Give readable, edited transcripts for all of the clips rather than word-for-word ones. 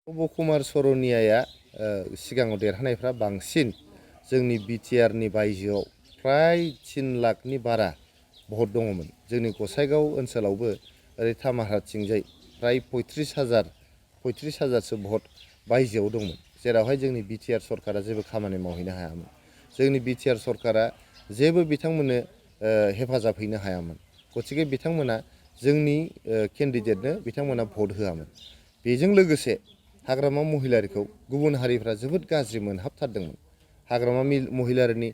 कुमार सरनियाया सिगाङाव देरहानायफ्रा बांसिन जोंनि बिटिआरनि बायजोआव फ्राय 3 लाखनि बारा भट दङमोन। जोंनि गसाइगाव ओनसोलावबो ओरै तामाहाथिंजाय फ्राय 35,000सो भट बायजोआव दंमोन, जेरावहाय जोंनि बिटिआर सरकारा जेबो खामानि मावहैनो हायामोन। जोंनि बिटिआर सरकारा जेबो बिथांमोननो हेफाजाब हैनो हायामोन। गतिके बिथांमोना जोंनि केन्डिडेटनो बिथांमोना भट होआमोन। बेजों लोगोसे हाग्रामा महिलारिखौ गुबुन हारिफ्रा जोबोद गाज्रि मोनहाबथारदोंमोन। हाग्रामा महिलारिनि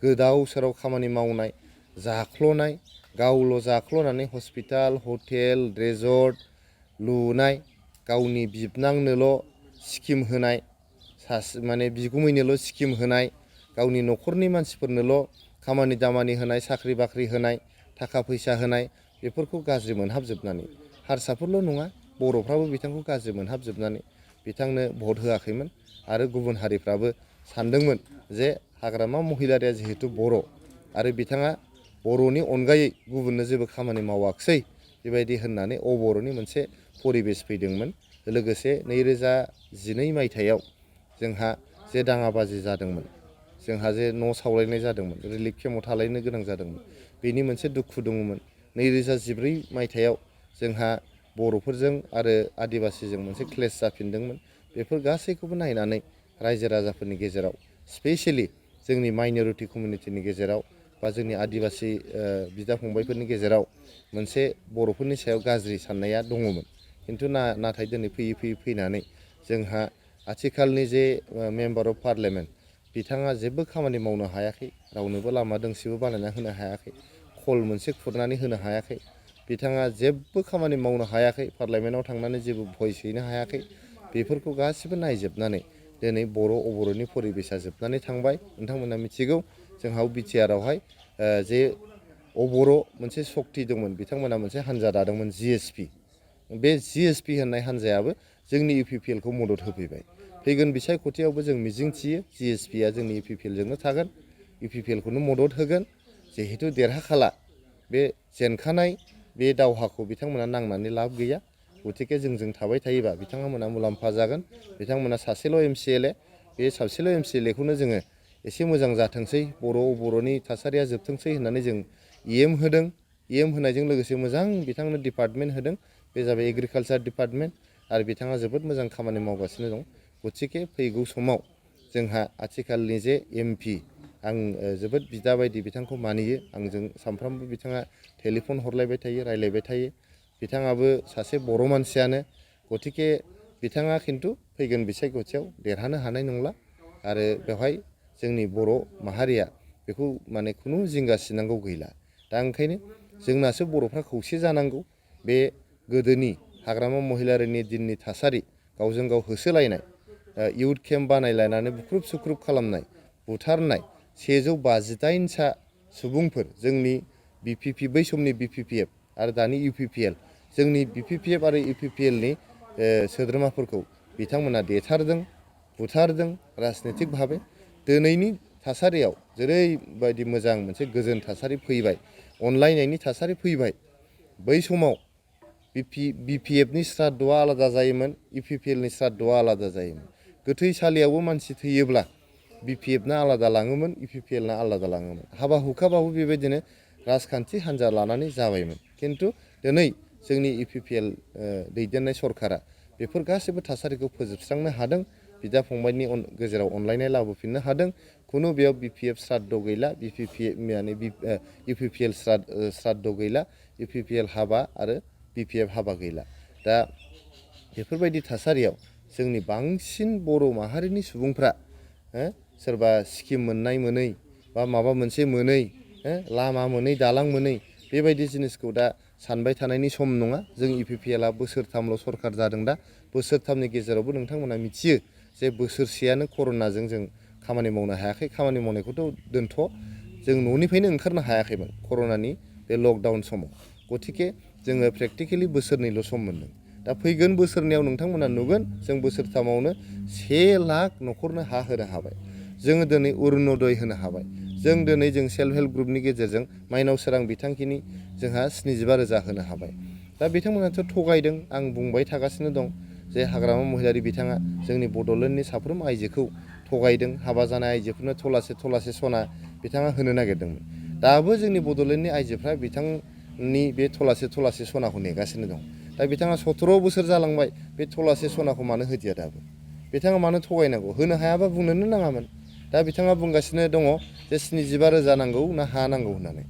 गोदाव सोराव खामानि मावनाय, जाख्ल'नाय, गावल' जाख्ल'नानै हस्पिटाल, हटेल, रेजर्ट लुनाय, गावनि बिबनांनोल' स्किम होनाय, माने बिगुमैनोल' स्किम होनाय, गावनि न'खरनि मानसिफोरनोल' खामानि दामानि होनाय, साख्रि बाख्रि होनाय, थाखा फैसा होनाय, बेफोरखौ गाज्रि मोनहाबजोबनानै हारसाफोरल' नङा बर'फ्राबो बिथांखौ गाज्रि मोनहाबजोबनानै बिथांनो भट होआखैमोन। आरो गुबुन हारिफ्राबो सानदोंमोन जे हाग्रामा महिलारिया जिहेतु बर' आरो बिथाङा बर'नि अनगायै गुबुननो जेबो खामानि मावाखिसै, बेबायदि होननानै अबर'नि मोनसे परिबेस फैदोंमोन। लोगोसे 2012 मायथाइयाव जोंहा जे दाङाबाजि जादोंमोन, जोंहा जे न' सावलायनाय जादोंमोन, रिलिफ केम्पआव थालायनो गोनां जादोंमोन, बेनि मोनसे दुखु दङमोन। 2014 मायथाइयाव जोंहा बर'फोरजों आरो आदिबासिजों मोनसे क्लेश जाफिनदोंमोन। बेफोर गासैखौबो नायनानै रायजो राजाफोरनि गेजेराव, स्पेसियेलि जोंनि माइन'रिटि कमिउनिटिनि गेजेराव बा जोंनि आदिबासि बिदा फंबायफोरनि गेजेराव मोनसे बर'फोरनि सायाव गाज्रि साननाया दङमोन। खिन्थु नाथाय दिनै फैयै फैनानै जोंहा आथिखालनि जे मेम्बार अफ पार्लियामेन्ट, बिथाङा जेबो खामानि मावनो हायाखै, रावनोबो लामा दोंसेबो बानायना होनो हायाखै, खल मोनसे खुरनानै होनो हायाखै, बिथाङा जेबो खामानि मावनो हायाखै, पार्लियामेन्टआव थांनानै जेबो भइस हैनो हायाखै। बेफोरखौ गासिबो नायजोबनानै दिनै अबर'नि परिबेसा जोबनानै थांबाय। नोंथांमोना मिथिगौ जोंहा बिटिआरआवहाय जे अबर' मोनसे सक्ति दंमोन, बिथांमोना मोनसे हान्जा दादोंमोन जिएसपि। बे जिएसपि होननाय हान्जायाबो जोंनि इउपिपिएलखौ मदद होफैबाय। फैगोन बिसायख'थियावबो जों मिजिंथियो जिएसपिआ जोंनि इउपिपिएलजोंनो थागोन, इउपिपिएलखौनो मदद होगोन। जिहेतु देरहाखाला, बे जेनखानाय बे दावहाखौ बिथांमोना नांनानै लाब गैया। गतिके जोंजों थाबाय थायोबा बिथांमोना मुलाम्फा जागोन। बिथांमोना सासेल' एमसिएलए, बे सासेल' एमसिएलएखौनो जोङो एसे मोजां जाथोंसै, बर'नि थासारिया जोबथोंसै होननानै जों EM होदों। EM होनायजों लोगोसे मोजां बिथांनो डिपार्टमेन्ट होदों, बे जाबाय एग्रिकालसार डिपार्टमेन्ट। आरो बिथाङा जोबोद मोजां खामानि मावगासिनो दं। गतिके फैगौ समाव जोंहा आथिखालनि जे MP, आं जोबोद बिदा बायदि बिथांखौ मानियो। आंजों सानफ्रामबो बिथाङा टेलिफन हरलायबाय थायो, रायलायबाय थायो। बिथाङाबो सासे बर' मानसियानो। गतिके बिथाङा खिन्थु फैगोन बिसायख'थियाव देरहानो हानाय नंला। आरो बेवहाय जोंनि बर' माहारिया बेखौ माने खुनु जिंगासिनांगौ गैला। दा ओंखायनो जोंनासो बर'फ्रा खौसे जानांगौ। बे गोदोनि हाग्रामा महिलारिनि दिननि थासारि, गावजों गाव होसोलायनाय, इउथ केम्प बानायलायनानै बुख्रुब सुख्रुब खालामनाय, बुथारनाय, 158सा सुबुंफोर, जोंनि BPP, बै समनि BPPF आरो दानि UPPL, जोंनि BPPF आरो UPPLनि सोद्रोमाफोरखौ बिथांमोना देथारदों, बुथारदों राजनितिक भाबै। दिनैनि थासारियाव जेरैबायदि मोजां मोनसे गोजोन थासारि फैबाय, अनलायनायनि थासारि फैबाय। बै समाव BPFनि श्राद्धआ आलादा जायोमोन, UPPLनि श्राद्धआ आलादा जायोमोन। गोथैसालियावबो मानसि थैयोब्ला BPFना आलादा लाङोमोन, UPPLना आलादा लाङोमोन। हाबा हुखाबाबो बेबायदिनो राजखान्थि हान्जा लानानै जाबायमोन। खिन्थु दिनै जोंनि UPPL दैदेननाय सरकारा बेफोर गासैबो थासारिखौ फोजोबस्रांनो हादों, बिदा फंबायनि गेजेराव अनलायनाय लाबोफिननो हादों। खुनु बेयाव BPF श्राद्ध गैला, UPPL श्राद्ध गैला, UPPL हाबा आरो BPF हाबा गैला। दा बेफोरबायदि थासारियाव जोंनि बांसिन बर' माहारिनि सुबुंफ्रा सोरबा स्किम मोननाय मोनै बा माबा मोनसे मोनै, लामा मोनै, दालां मोनै, बेबायदि जिनिसखौ दा सानबाय थानायनि सम नङा। जों UPPLआ बोसोरथामल' सरकार जादों दा। बोसोरथामनि गेजेरावबो नोंथांमोना मिथियो जे बोसोरसेयानो कर'नाजों जों खामानि मावनो हायाखै। खामानि मावनायखौथ' दोनथ', जों न'निफ्रायनो ओंखारनो हायाखैमोन कर'नानि बे लकडाउन समाव। गतिके जोङो प्रेक्टिकेलि बोसोरनैल' सम मोन्दों। दा फैगोन बोसोरनैयाव नोंथांमोना नुगोन जों बोसोरथामावनो 1 लाख न'खरनो हा होनो हाबाय। जोङो दिनै अरुण'दय होनो हाबाय। जों सेल्फ हेल्प ग्रुपनि गेजेरजों माइनाव सोरां बिथांखिनि जोंहा 75,000 होनो हाबाय। दा बिथांमोनाथ' थगायदों, आं बुंबाय थागासिनो दं। जे हाग्रामा महिलारि बिथाङा जोंनि बड'लेण्डनि साफ्रोम आइजोखौ थगायदों, हाबा जानाय आइजोफोरनो थलासे सना बिथाङा होनो नागिरदोंमोन। दाबो जोंनि बड'लेण्डनि आइजोफ्रा बिथांनि बे थलासे सनाखौ नेगासिनो दं। दा बिथाङा 17 बोसोर जालांबाय, बे थलासे सनाखौ मानो होदिया दाबो? बिथाङा मानो थगायनांगौ? होनो हायाबा बुंनोनो नाङामोन। दा बिथाङा बुंगासिनो दङ जे 75 रोजा नांगौ ना हा नांगौ होननानै।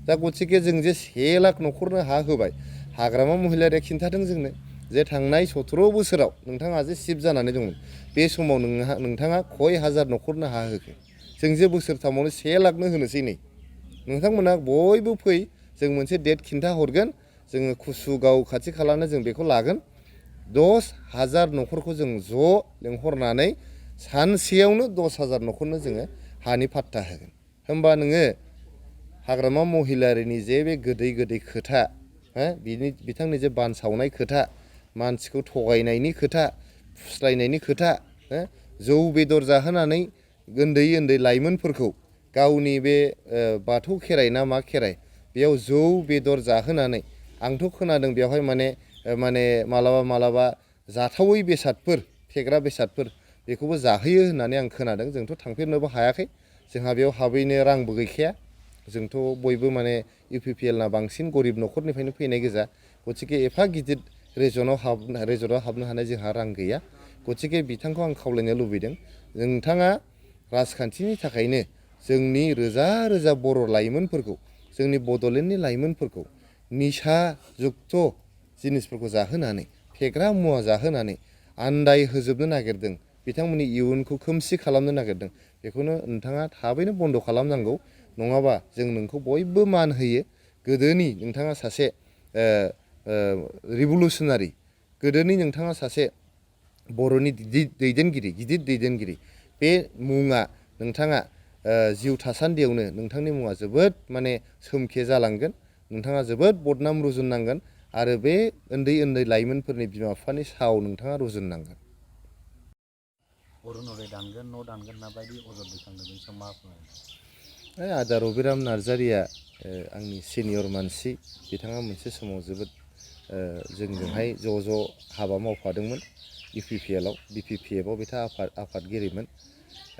दा गथिखे जों जे 1 लाख न'खरनो हा होबाय, हाग्रामा महिलारिया खिन्थादों जोंनो जे थांनाय 17 बोसोराव नोंथाङा जे सिफ जानानै दंमोन, बे समाव नोंथाङा खय हाजार न'खरनो हा होखो? जों जे बोसोरथामावनो 1 लाखनो होनोसै नै। नोंथांमोना बयबो फै, जों मोनसे डेट खिन्था हरगोन, जोङो कुसुगाव खाथि खालानो जों बेखौ लागोन। 10,000 न'खरखौ जों ज' लेंहरनानै सानसेयावनो 10,000 न'खरनो जोङो हानि पाट्टा होगोन। होमबा नोङो हाग्रामा महिलारिनि जे बे गोदै खोथा, बिथांनि जे बानसावनाय खोथा, मानसिखौ थगायनायनि खोथा, फुस्लायनायनि खोथा, जौ बेदर जाहोनानै उन्दै लाइमोनफोरखौ गावनि बे बाथौ खेराइ ना मा खेराइ, बेयाव जौ बेदर जाहोनानै, आंथ' खोनादों बेवहाय माने मालाबा जाथावै बेसादफोर, फेग्रा बेसादफोर बेखौबो जाहोयो होननानै आं खोनादों। जोंथ' थांफेरनोबो हायाखै, जोंहा बेयाव हाबैनो रांबो गैखाया। जोंथ' बयबो माने UPPLना बांसिन गरिब न'खरनिफ्रायनो फैनाय गोजा। गथिखे एफा गिदिर रेजर्टआव हाबनो हानाय जोंहा रां गैया। गथिखे बिथांखौ आं खावलायनो लुबैदों, नोंथाङा राजखान्थिनि थाखायनो जोंनि रोजा बर' लाइमोनफोरखौ, जोंनि बड'लेण्डनि लाइमोनफोरखौ निसा जुक्त जिनिसफोरखौ जाहोनानै, फेग्रा मुवा जाहोनानै आन्दाय होजोबनो नागिरदों, बिथांमोननि इयुनखौ खोमसि खालामनो नागिरदों। बेखौनो नोंथाङा थाबैनो बन्द' खालामनांगौ। नङाबा जों नोंखौ बयबो मान होयो। गोदोनि नोंथाङा सासे रिभलुसनारि, गोदोनि नोंथाङा सासे बर'नि गिदिर दैदेनगिरि। बे मुङा नोंथाङा जिउ थासान्दियावनो नोंथांनि मुङा जोबोद माने सोमखे जालांगोन। नोंथाङा जोबोद बदनाम रुजुननांगोन आरो बे उन्दै लाइमोनफोरनि बिमा बिफानि सायाव नोंथाङा रुजुननांगोन। अरुनदय दानगोन, न' दानगोन होनना बायदि अजद दैखांदों, बेनि सायाव मा बुंगोन? आदा रबिराम नार्जारिया आंनि सिनियर मानसि। बिथाङा मोनसे समाव जोबोद जोंजोंहाय ज' हाबा मावफादोंमोन UPPLआव, BPPFआव बिथाङा आफादगिरिमोन।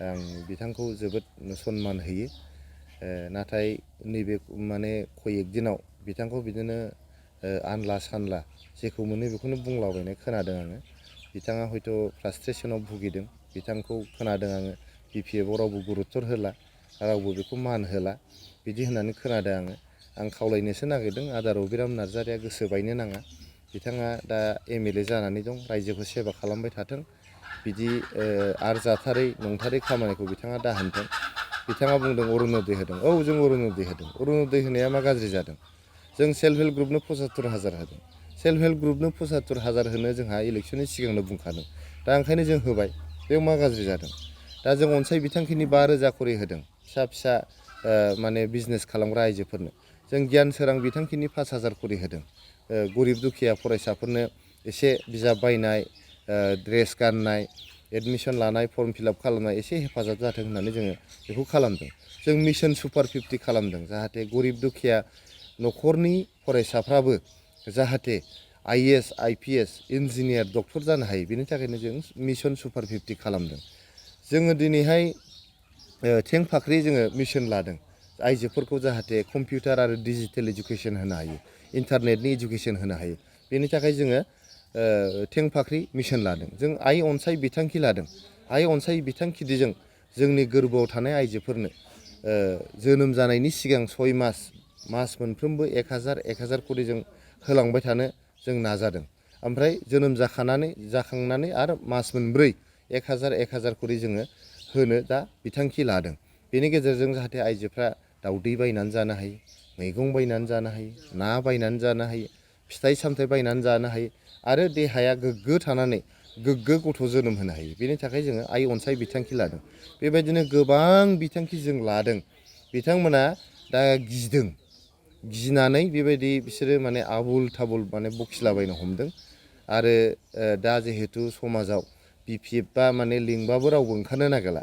आं बिथांखौ जोबोद सनमान होयो। नाथाय नैबे माने कयेक दिनाव बिथांखौ बिदिनो आनला सानला जेखौ मोनो बेखौनो बुंलाबायनाय खोनादों आङो। बिथाङा हयथ' फ्रास्ट्रेसनाव भुगिदों। बिथांखौ खोनादों आङो BPFआव रावबो गुरुत्तर होला, रावबो बेखौ मान होला, बिदि होननानै खोनादों आङो। आं खावलायनोसो नागिरदों, आदा रबिराम नार्जारिया गोसो बायनो नाङा। बिथाङा दा MLA जानानै दं, रायजोखौ सेबा खालामबाय थाथों। बिदि आर जाथारै नंथारै खामानिखौ बिथाङा दाहोनथों। बिथाङा बुंदों अरुनदय होदों। औ, जों अरुनदय होदों। अरुनदय होनाया मा गाज्रि जादों? जों सेल्फ हेल्प ग्रुपनो 75,000 होदों। सेल्फ हेल्प ग्रुपनो 75,000 होनो जोंहा इलेक्सननि सिगांनो बुंखादों। दा ओंखायनो जों होबाय, बेयाव मा गाज्रि जादों? दा जों अनसाय बिथांखिनि 5,000 खरि होदों फिसा माने बिजनेस खालामग्रा आइजोफोरनो। जों गियान सोरां बिथांखिनि 5,000 खरि होदों। गरिब दुखिया फरायसाफोरनो एसे बिजाब बायनाय, ड्रेस गाननाय, एडमिसन लानाय, फर्म फिलाप खालामनाय एसे हेफाजाब जाथों होननानै जोङो बेखौ खालामदों। जों मिशन सुपार 50 खालामदों, जाहाथे गरिब दुखिया न'खरनि फरायसाफ्राबो जाहाथे IAS, IPS, इन्जिनियार, डक्टर जानो हायो। बेनि थाखायनो जों मिशन सुपार 50 खालामदों। जोङो दिनैहाय थें फाख्रि जोङो मिशन लादों, आइजोफोरखौ जाहाथे कम्पिउटार आरो डिजिटेल इडुकेसन होनो हायो, इन्टारनेटनि इडुकेसन होनो हायो। बेनि थाखाय जोङो थें फाख्रि मिशन लादों। जों आइ अनसाय बिथांखि लादों। आइ अनसाय बिथांखिजों जोंनि गोरबोआव थानाय आइजोफोरनो जोनोम जानायनि सिगां 6 मास मोनफ्रोमबो 1,000 खरि जों होलांबाय थानो जों नाजादों। ओमफ्राय जोनोम जाखांनानै आरो मास मोनब्रै 1,000 खरि जोङो होनो दा बिथांखि लादों। बेनि गेजेरजों जाहाथे आइजोफ्रा दाउदै बायनानै जानो हायो, मैगं बायनानै जानो हायो, ना बायनानै जानो हायो, फिथाइ सामथाइ बायनानै जानो हायो आरो देहाया गोग्गो थानानै गोग्गो गथ' जोनोम होनो हायो। बेनि थाखाय जोङो आइ अनसाय बिथांखि लादों। बेबायदिनो गोबां बिथांखि जों लादों। बिथांमोना दा गिनानै बेबायदि बिसोरो माने आबुल थाबुल माने बखिलाबायनो हमदों। आरो दा जिहेथु समाजाव BPFआ माने लिंबाबो रावबो ओंखारनो नागिरला।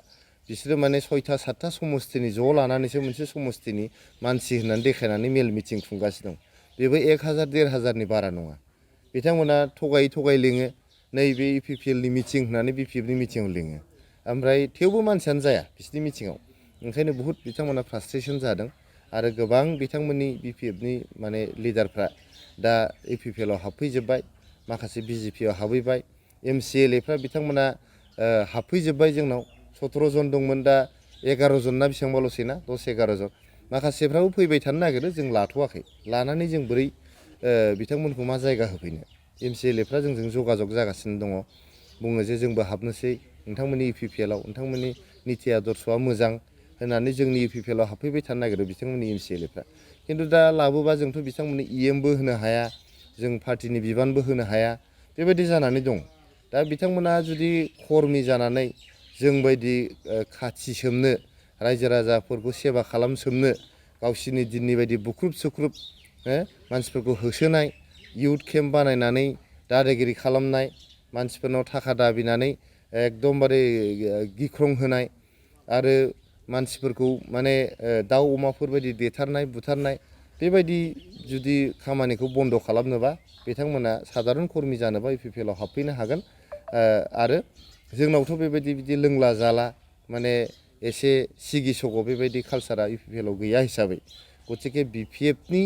बिसोरो माने 6-7 समस्थिनि ज' लानानैसो मोनसे समस्थिनि मानसि होननानै देखायनानै मेल मिटिं खुंगासिनो दं। बेबो 1,000-1,500नि बारा नङा। बिथांमोना थगायै लिङो, नैबे इउपिपिएलनि मिटिं होननानै बिपिएफनि मिटिङाव लिङो ओमफ्राय थेवबो मानसियानो जाया बिसोरनि मिटिङाव ओंखायनो बहुद बिथांमोना फ्रास्ट्रेसन जादों आरो गोबां बिथांमोननि बिपिएफनि माने लिडारफ्रा दा इउपिपिएलआव हाबफैजोब्बाय माखासे बिजेपिआव हाबहैबाय एमसिएलएफ्रा बिथांमोना हाबफैजोब्बाय जोंनाव 17 जन दंमोन दा 11 जन ना बेसेबांबाल'सै ना 10-11 जन माखासेफ्राबो फैबाय थानो नागिरो जों लाथ'वाखै लानानै जों बोरै बिथांमोनखौ मा जायगा होफैनो एमसिएलएफ्रा जोंजों जगाजग जागासिनो दङ बुङो जे जोंबो हाबनोसै नोंथांमोननि इउपिपिएलआव नोंथांमोननि निति आदर्शआ मोजां होननानै जोंनि इउपिपिएलआव हाबफैबाय थानो नागिरो बिथांमोननि एमसिएलएफ्रा खिन्थु दा लाबोबा जोंथ' बिथांमोननि इएमबो होनो हाया जों पार्टिनि बिबानबो होनो हाया बेबायदि जानानै दं दा बिथांमोना जुदि खर्मि जानानै जोंबायदि खाथि सोमनो रायजो राजाफोरखौ सेबा खालामसोमनो गावसिनि दिननि बायदि बुख्रुब सुख्रुब मानसिफोरखौ होसोनाय इउथ केम्प बानायनानै दादागिरि खालामनाय मानसिफोरनाव थाखा दाबिनानै एकदमबारे गिख्रं होनाय आरो मानसिफोरखौ माने दाउ अमाफोर बायदि देथारनाय बुथारनाय बेबायदि जुदि खामानिखौ बन्द' खालामनोबा बिथांमोना साधारन कर्मि जानोबा इउपिपिएलआव हाबफैनो हागोन आरो जोंनावथ' बिदि लोंला जाला माने एसे सिगि सग' बेबायदि कालसारा इउपिपिएलआव गैया हिसाबै गतिके बिपिएफनि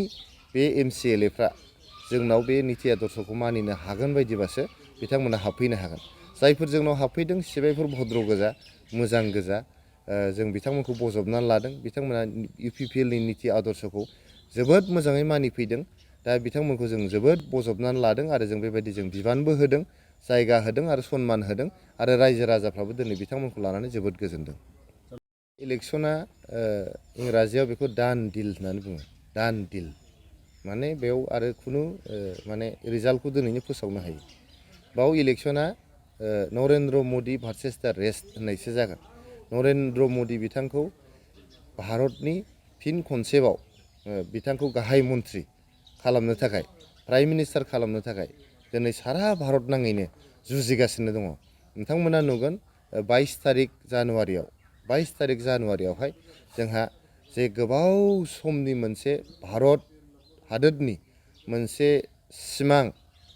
बे एमसिएलएफ्रा जोंनाव बे निति आदर्शखौ मानिनो हागोन बायदिबासो बिथांमोना हाबफैनो हागोन जायफोर जोंनाव हाबफैदों सिबायफोर भद्र गोजा मोजां गोजा जों बिथांमोनखौ बजबनानै लादों बिथांमोना इउपिपिएलनि निति आदर्शखौ जोबोद मोजाङै मानिफैदों दा बिथांमोनखौ जों जोबोद बजबनानै लादों आरो जों बेबायदि जों बिबानबो होदों जायगा होदों आरो सनमान होदों आरो रायजो राजाफ्राबो दिनै बिथांमोनखौ लानानै जोबोद गोजोनदों इलेक्सना इंराजियाव बेखौ दान डिल होननानै बुङो दान डिल माने बेयाव आरो खुनु माने रिजाल्टखौ दिनैनो फोसावनो हायो बाव इलेक्सना नरेन्द्र मदि भार्सेस दा रेस्ट होननायसो जागोन नरेन्द्र मदि बिथांखौ भारतनि फिन खनसेबाव बिथांखौ गाहाय मन्त्रि खालामनो थाखाय प्राइम मिनिस्टार खालामनो थाखाय दिनै सारा भारत नाङैनो जुजिगासिनो दङ नोंथांमोना नुगोन 22 तारिख जानुवारियावहाय जोंहा जे गोबाव समनि मोनसे भारत हादोरनि मोनसे सिमां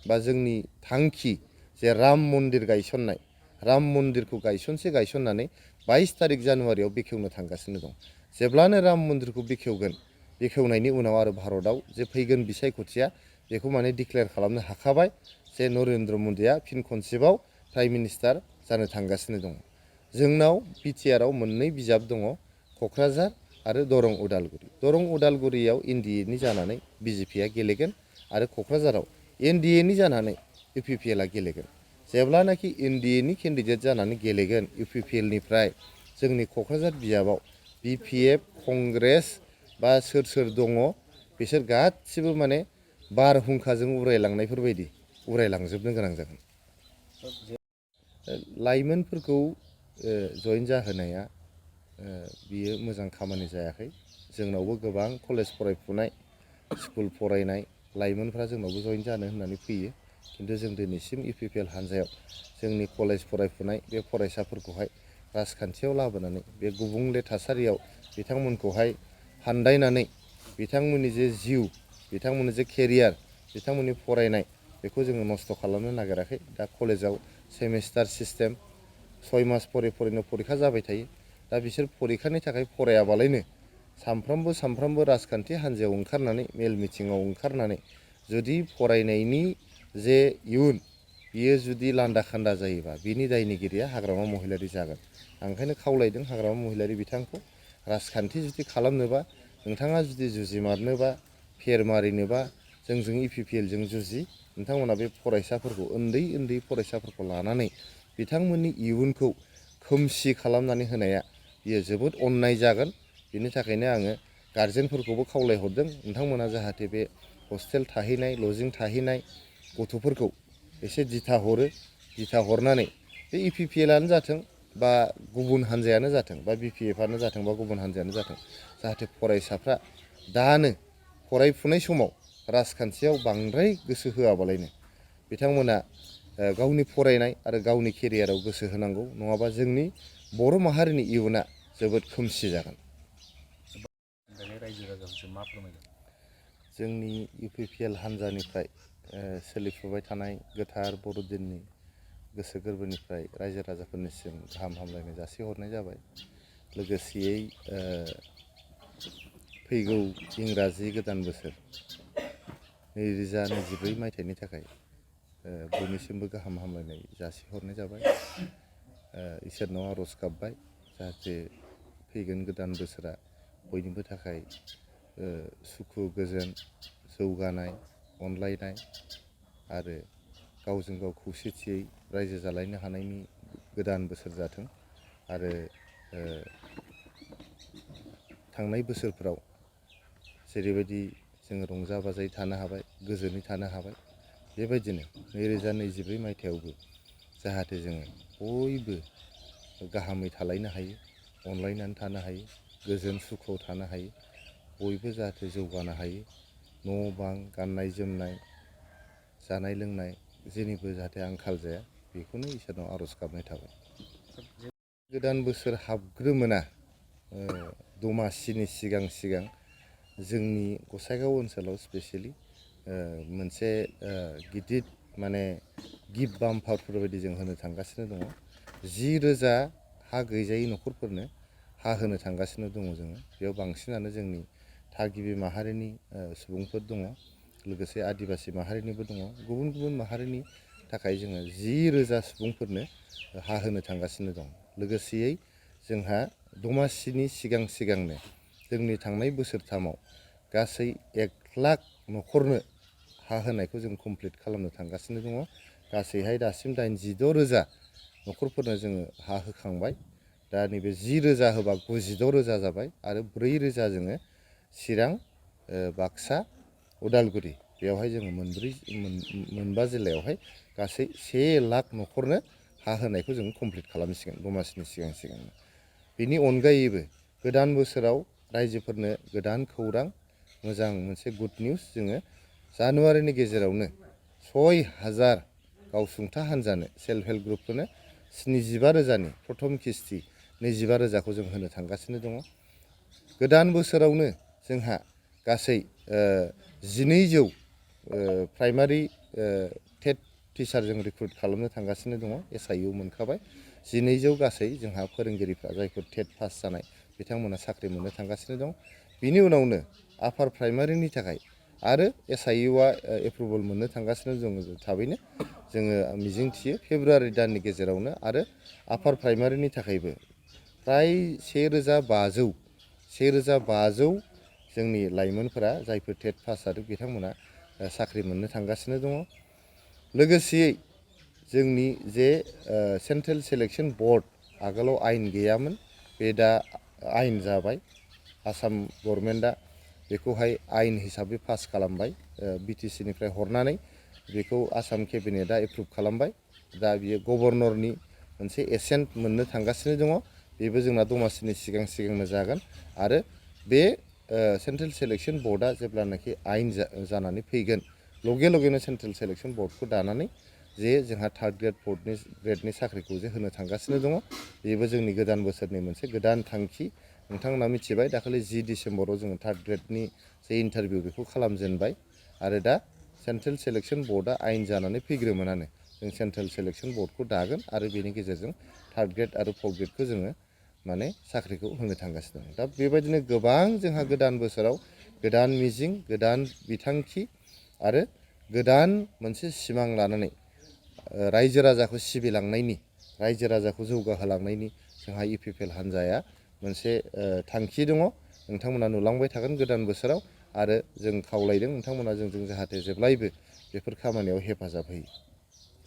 बा जोंनि थांखि जे राम मन्दिर गायसननाय राम मन्दिरखौ गायसननानै 22 तारिख जानुवारियाव बेखेवनो थांगासिनो दं जेब्लानो राम मन्दिरखौ बेखेवगोन बेखेवनायनि उनाव आरो भारतआव जे फैगोन बिसायख'थिया बेखौ माने डिक्लेयार खालामनो हाखाबाय जे नरेन्द्र मदिया फिन खनसेबाव प्राइम मिनिस्टार जानो थांगासिनो दङ जोंनाव बिटिआरआव मोननै बिजाब दङ क'क्राझार आरो दरं उदालगुरियाव एनडिएनि जानानै बिजेपिआ गेलेगोन आरो क'क्राझाराव एनडिएनि जानानै इउपिपिएलआ गेलेगोन जेब्लानाखि एनडिएनि केन्डिडेट जानानै गेलेगोन इउपिपिएलनिफ्राय जोंनि क'क्राझार बिजाबाव बिपिएफ कंग्रेस बा सोर दङ बिसोर गासिबो माने बारहुंखाजों उरायलांनायफोर बायदि उरायलांजोबनो गोनां जागोन लाइमोनफोरखौ जइन जाहोनाया बियो मोजां खामानि जायाखै जोंनावबो गोबां कलेज फरायफुनाय स्कुल फरायनाय लाइमोनफ्रा जोंनावबो जइन जानो होननानै फैयो खिन्थु जों दिनैसिम इउपिपिएल हान्जायाव जोंनि कलेज फरायफुनाय बे फरायसाफोरखौहाय राजखान्थियाव लाबोनानै बे गुबुंले थासारियाव बिथांमोनखौहाय फान्दायनानै बिथांमोननि जे जिउ बिथांमोननि जे केरियार बिथांमोननि फरायनाय बेखौ जोङो नस्थ' खालामनो नागिराखै दा कलेजाव सेमिस्टार सिस्टेम 6 मास फरायनो फरिखा जाबाय थायो दा बिसोर फरिखानि थाखाय फरायाबालायनो सामफ्रामबो राजखान्थि हान्जायाव ओंखारनानै मेल मिटिङाव ओंखारनानै जुदि फरायनायनि जे इयुन बियो जुदि लान्दा खान्दा जायोबा बिनि दायनिगिरिया हाग्रामा महिलारि जागोन आं ओंखायनो खावलायदों हाग्रामा महिलारि बिथांखौ राजखान्थि जुदि खालामनोबा नोंथाङा जुदि जुजिमारनोबा फेर मारिनोबा जोंजों इउपिपिएलजों जुजि नोंथांमोना बे फरायसाफोरखौ उन्दै फरायसाफोरखौ लानानै बिथांमोननि इयुनखौ खोमसि खालामनानै होनाया बियो जोबोद अन्याय जागोन बिनि थाखायनो आङो गार्जेनफोरखौबो खावलायहरदों नोंथांमोना जाहाथे बे हस्टेल थाहैनाय लजिं थाहैनाय गथ'फोरखौ एसे दिथा हरनानै बे इउपिपिएलआनो जाथों बा गुबुन हान्जायानो जाथों बा बिपिएफआनो जाथों बा गुबुन हान्जायानो जाथों जाहाथे फरायसाफ्रा दानो फरायफुनाय समाव राजखान्थियाव बांद्राय गोसो होआबालायनो बिथांमोना गावनि फरायनाय आरो गावनि केरियाराव गोसो होनांगौ नङाबा जोंनि बर' माहारिनि इयुना जोबोद खोमसि जागोन रायजो राजाफोरखौ मा फोरमायगोन जोंनि इउपिपिएल हान्जानिफ्राय सोलिफुबाय थानाय गोथार बर'दिननि गोसो गोरबोनिफ्राय रायजो राजाफोरनिसिम गाहाम हामलायनाय जासिहरनाय जाबाय। लोगोसेयै फैगौ इंराजि गोदान बोसोर 2024 मायथाइनि थाखाय बयनिसिमबो गाहाम हामलायनाय जासिहरनाय जाबाय। इसोरनाव आर'ज गाबबाय जाहाथे फैगोन गोदान बोसोरा बयनिबो थाखाय सुखु गोजोन जौगानाय अनलायनाय आरो गावजों गाव खौसेथियै रायजो जालायनो हानायनि गोदान बोसोर जाथों आरो थांनाय बोसोरफ्राव जेरैबायदि जोङो रंजा बाजायै थानो हाबाय गोजोनै थानो हाबाय बेबायदिनो 2024 मायथाइयावबो जाहाथे जोङो बयबो गाहामै थालायनो हायो अनलायनानै थानो हायो गोजोन सुखुआव थानो हायो बयबो जाहाथे जौगानो हायो न' बां गाननाय जोमनाय जानाय लोंनाय जेनिबो जाहाथे आंखाल जाया बेखौनो इसोरनाव आर'ज गाबनाय थाबाय। गोदान बोसोर हाबग्रोमोना दमासिनि सिगां जोंनि गसाइगाव ओनसोलाव स्पेसियेलि मोनसे गिदिर माने गिफ्ट बाम्पारफोर बायदि जों होनो थांगासिनो दङ। 10,000 हा गैजायै न'खरफोरनो हा होनो थांगासिनो दङ जोङो। बेयाव बांसिनानो जोंनि थागिबि माहारिनि सुबुंफोर दङ लोगोसे आदिबासि माहारिनिबो दङ गुबुन गुबुन माहारिनि थाखाय जोङो 10,000 सुबुंफोरनो हा होनो थांगासिनो दं। लोगोसेयै जोंहा दमासिनि सिगांनो जोंनि थांनाय बोसोरथामाव गासै 1 लाख न'खरनो हा होनायखौ जों कमप्लिट खालामनो थांगासिनो दङ। गासैहाय दासिम 86,000 न'खरफोरनो जोङो हा होखांबाय। दा नैबे 10,000 होबा 96,000 जाबाय आरो 4,000 जोङो चिरां बाक्सा उदालगुरि बेवहाय जोङो मोनबा जिल्लायावहाय गासै 1 लाख न'खरनो हा होनायखौ जों कमप्लिट खालामसिगोन दमासिनि सिगांनो। बेनि अनगायैबो गोदान बोसोराव रायजोफोरनो गोदान खौरां मोजां मोनसे गुड निउस जोङो जानुवारिनि गेजेरावनो 6,000 गावसुंथा हान्जानो सेल्फ हेल्प ग्रुपफोरनो 75,000नि प्रथम किस्ति 25,000खौ जों होनो थांगासिनो दङ। गोदान बोसोरावनो जोंहा गासै 1,200 प्राइमारि टेट टिचार जों रिक्रुट खालामनो थांगासिनो दङ। SIU मोनखाबाय 1,200 गासै जोंहा फोरोंगिरिफ्रा जायफोर टेट पास जानाय बिथांमोना साख्रि मोननो थांगासिनो दं। बिनि उनावनो आपार प्राइमारिनि थाखाय आरो SIUआ एप्रुभेल मोननो थांगासिनो दङ। थाबैनो जोङो मिजिंथियो फेब्रुवारि दाननि गेजेरावनो आरो आपार प्राइमारिनि थाखायबो फ्राय 1,500 जोंनि लाइमोनफोरा जायफोर टेट पास जादों बिथांमोना साख्रि मोननो थांगासिनो दङ। लोगोसेयै जोंनि जे सेन्ट्रेल सिलेक्सन बर्ड आगोलाव आयेन गैयामोन बे दा आयेन जाबाय। आसाम गभर्नमेन्टआ बेखौहाय आयेन हिसाबै पास खालामबाय BTC निफ्राय हरनानै बेखौ आसाम केबिनेटआ एप्रुभ खालामबाय। दा बियो गभर्नरनि मोनसे एसेन्ट मोननो थांगासिनो दङ। बेबो जोंना दमासिनि सिगांनो जागोन आरो बे सेन्ट्रेल सिलेक्सन बर्डआ जेब्लानाखि आयेन जानानै फैगोन लगेनो सेन्ट्रेल सिलेक्सन बर्डखौ दानानै जे जोंहा थार्ड ग्रेडनि साख्रिखौ जे होनो थांगासिनो दङ। बेबो जोंनि गोदान बोसोरनि मोनसे गोदान थांखि। नोंथांमोना मिथिबाय दाखालि 10 डिसेम्बराव जोङो थार्ड ग्रेडनि जे इन्टारभिउ बेखौ खालामजेनबाय आरो दा सेन्ट्रेल सिलेक्सन बर्डआ आयेन जानानै फैग्रोमोनानो जों सेन्ट्रेल सिलेक्सन बर्डखौ दागोन आरो बेनि गेजेरजों थार्ड ग्रेड आरो फर्थ ग्रेडखौ जोङो माने साख्रिखौ होनो थांगासिनो दं। दा बेबायदिनो गोबां जोंहा गोदान बोसोराव गोदान मिजिं गोदान बिथांखि आरो गोदान मोनसे सिमां लानानै रायजो राजाखौ सिबिलांनायनि रायजो राजाखौ जौगाहोलांनायनि जोंहा UPPL हान्जाया मोनसे थांखि दङ। नोंथांमोना नुलांबाय थागोन गोदान बोसोराव आरो जों खावलायदों नोंथांमोना जोंजों जाहाथे जेब्लायबो बेफोर खामानियाव हेफाजाब होयो।